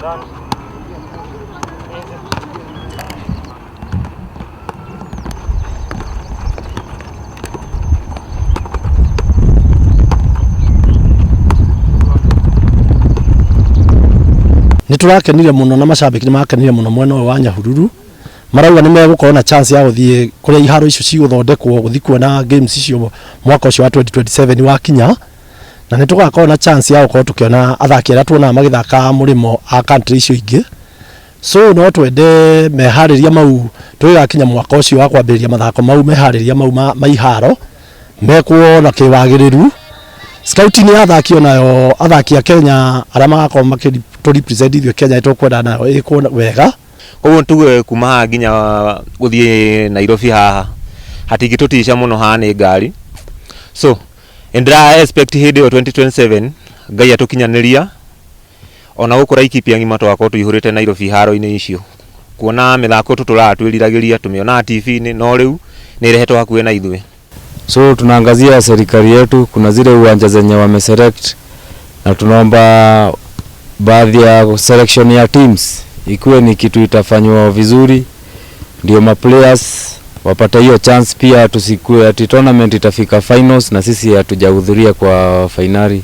Done. Easy. Nä tå rakenire må no na macambä nä makenire må no mwena å yå wa Nyahururu. Marauga nä megåkorwo na chance ya gå thiä kå rä a iharo icio cigåthondekwo gå thiä kuona games icio mwaka ũcio wa 2027 wakinya, na nä tå gakorwo na chance ya gå korwo tå kä ona athaki arĩa tuonaga magĩthaka mũrĩmo a country icio ingĩ. So no twende meharĩria mau tũgĩgakinya mwaka ũcio wa kwambĩrĩria mathako mau, meharĩria mau ma iharo mekwo na kĩwagĩrĩru. Scouting ya athaki onayo, athaki a Kenya arĩa magakorwo makĩ tũ represent ithuĩ Kenya, nĩtũkwenda nayo ĩkwo wega. Koguo tuge kuma haha nginya gũthiĩ Nairobi haha hatingĩtũtica mũno, haha nĩ ngari. So ndĩra expect hĩndĩ ĩyo 2027 Ngai atũkinyanĩria ona gũkũ Laikipia ng'ima tũgakorwo tũihũrĩte Nairobi haro-inĩ icio, kuona mĩthako tũtũraga twĩriragĩria tũmĩonaga TV-inĩ, no rĩu nĩ ĩrehetwo hakuhĩ na ithuĩ. So tunaangazia serikali yetu, kuna zile uwanja zenye wameselect na tunaomba baadhi ya selection ya teams ikuwe ni kitu itafanywa vizuri, ndio ma players wapate hiyo chance pia, tusikue ati tournament itafika finals na sisi hatujahudhuria kwa finali.